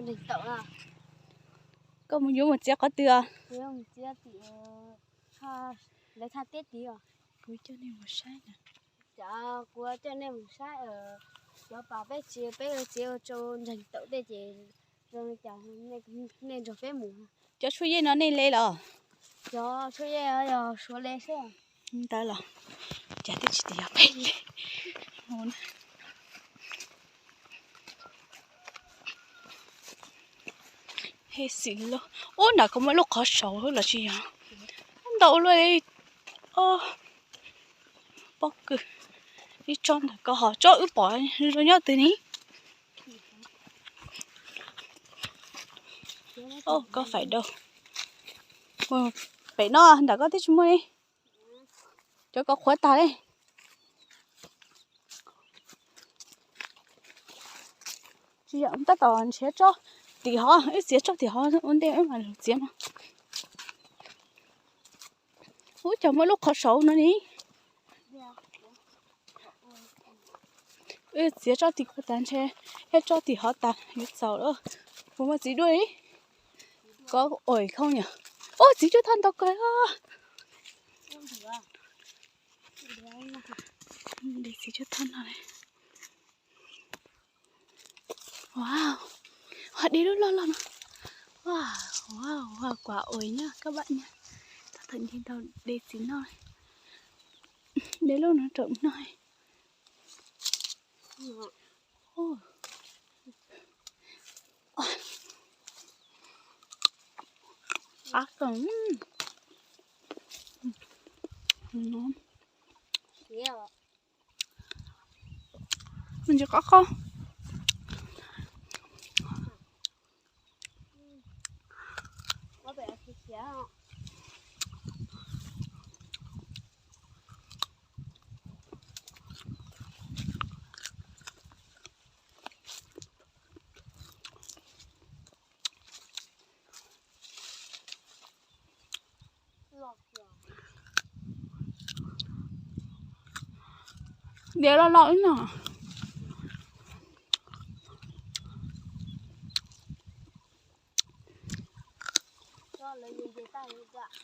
Koj mus yuav mus txiav qhov twg os? Lawv thaj teb tid os. Kuv coj nej mus saib na. Cov kuv coj nej mus saib, cov pas peb txiav, peb txiav ua rau ntseeg tawm tej ces zoo li cas nej nrog peb mus. Cov tshuaj yej no nej le los? Cov tshuaj yej yog Suav le xwb. Ntawd los cas twb tsis tias yog peb le. He xim li lauj. Ub, nram ko muaj lub qhov saud los tsis yog? Ntau luaj li. Pob kws. Ib tsob ntawm ko ho tsob wb pom zoo nyob twg ni? Ko faim dau. Pem no ntawm ko twb tsis muaj li. Cov ko qhuav tag li. Tsis yog, tab tom nrhiav tsob tim hov, wb txiav tsob tim hov ua ntej wb mam txiav no. Ub, cas muaj lub qhov saud no ni. Wb txiav tsob tim ko tas ntshe, thiab tsob tim hov tas yuav txaus lawm. Kuv muaj txiv duaj li. Ko ua khoom yom. Ub, txiv cuab thoj ntau kawg os. Txiv cuab thoj no. Wow, de lub loj loj no. Wow, wow, wow, kuam ua nyob koj pab nyob. Tau thaum nti ntau de txiv noj. De lub no rau noj. Qab kawg. Ntsis qab qab. Diav loj loj ib no. Lawv nce nce tag li cas.